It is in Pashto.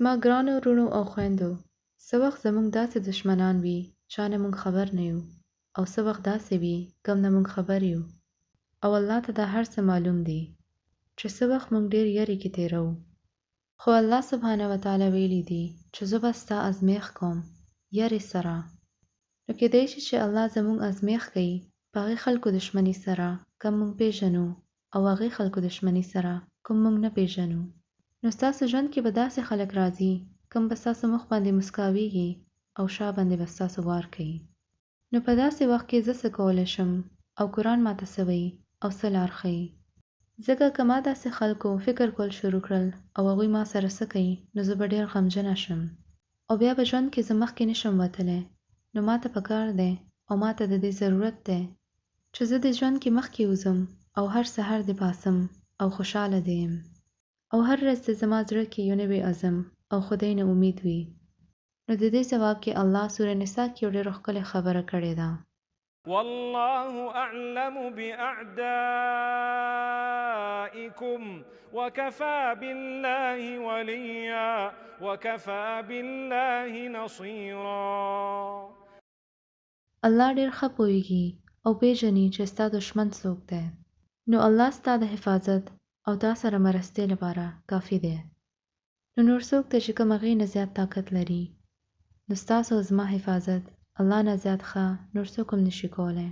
زما ګرانو وروڼو او خویندو! څه وخت زمونږ داسې دشمنان وي چا نه مونږ خبر نه یو او څه وخت داسې وي کوم نه مونږ خبر یو او الله ته دا هر څه معلوم دي چې څه وخت مونږ ډیر یری کې تیروو خو الله سبحانه وتعالی ویلي دي چې زه به ستا ازمیښت کوم یری سره نو کیدای شي چې الله زمونږ ازمیښت کوي په هغې خلکو دشمني سره کوم مونږ پیژنو او هغې خلکو دشمني سره کوم مونږ نه پیژنو. نو ستاسو ژوند کې به داسې خلک راځي کوم به ستاسو مخ باندې مسکاویږي او شا باندې به ستاسو وار کوي. نو په داسې وخت کې زه څه کولی شم او قرآن ماته څه وایي او څه لار ښیي؟ ځکه که ما داسې خلکو فکر کول شروع کړل او هغوی ما سره څه کوي نو زه به ډیر غمجنه شم او بیا به ژوند کې زه مخکې نشم وتلی. نو ماته پکار دی او ماته د دې ضرورت دی چې زه دې ژوند کې مخکې وځم او هر سحر دې پاڅم او خوشحاله دې یم او هر ورځ دې زما زړه کې یو نوی عزم او خدای نه امید وي. نو د دې ځواب کې الله سوره نساء کې یو ډیره ښکلې خبره کړې ده. والله اعلم باعدائکم وکفی بالله ولیا وکفی بالله نصیرا. الله ډیر ښه پوهیږي او پیژني چې ستا دښمن څوک دی. نو الله ستا د حفاظت او تا سره مرستې لپاره کافي دی. نو نور څوک دی چې کوم هغې نه زیات طاقت لري؟ نو ستاسو او زما حفاظت الله نه زیات ښه نور څوک هم نشي کولی.